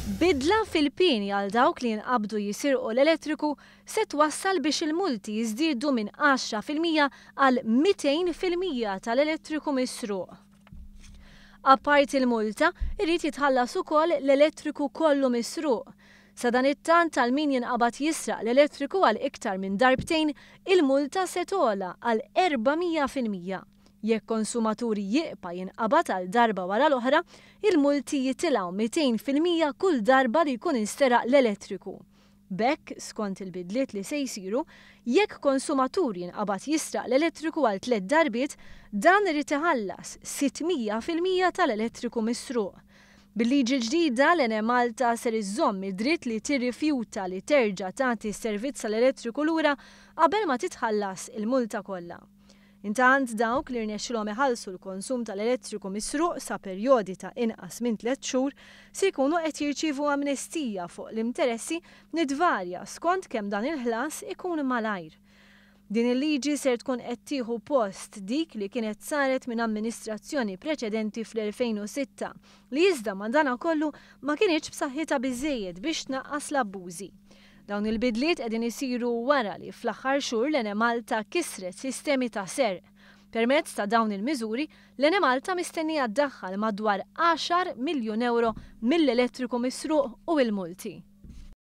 Bidla fil-pieni għal dawk li jinqabdu jisirqu l-elettriku se twassal biex il-multi jiżdiedu minn 10% għal 200% tal-elettriku misruq. Apparti l-multa, irid jitħallas ukoll l-elettriku kollu misruq. Sadanittant għal min jinqabad jisraq l-elettriku għal iktar minn darbtejn, il-multa se togħla għal 400%. Jekk konsumatur jibqa' jinqabad għal darba wara l-oħra, il-multi jitilgħu 200% kull darba li jkun insteraq l-elettriku. B'hekk, skont il-bidliet li se jsiru, jekk konsumatur jinqabad jisraq l-elettriku għal tliet darbiet, dan irid iħallas 600% tal-elettriku misruq. Bil-liġi l-ġdida, l-Enemalta ser iżżomm id-dritt li tirrifjuta li terġa' tagħti s-servizz tal-elettriku lura qabel ma titħallas il-multa kollha. Intant dawk li rnexxilhom iħallsu l-konsum tal-elettriku misruq sa perjodi ta' inqas minn tliet xhur se jkunu qed jirċievu amnestija fuq l-imteressi li tvarja skont kemm dan il-ħlas ikun malajr. Din il-liġi ser tkun qed tieħu post dik li kienet saret minn amministrazzjoni preċedenti fl-2006 li iżda madanakollu ma kinitx b'saħħitha biżżejjed biex tnaqqas l-abbużi. Dawn il-bidliet qegħdin isiru wara li fl-aħħar xhur l-Enemalta kisret sistemi ta' serq. Permezz ta' dawn il-miżuri, l-Enemalta mistennija ddaħħal madwar 10 miljun euro mill-elettriku misruq u l-multi.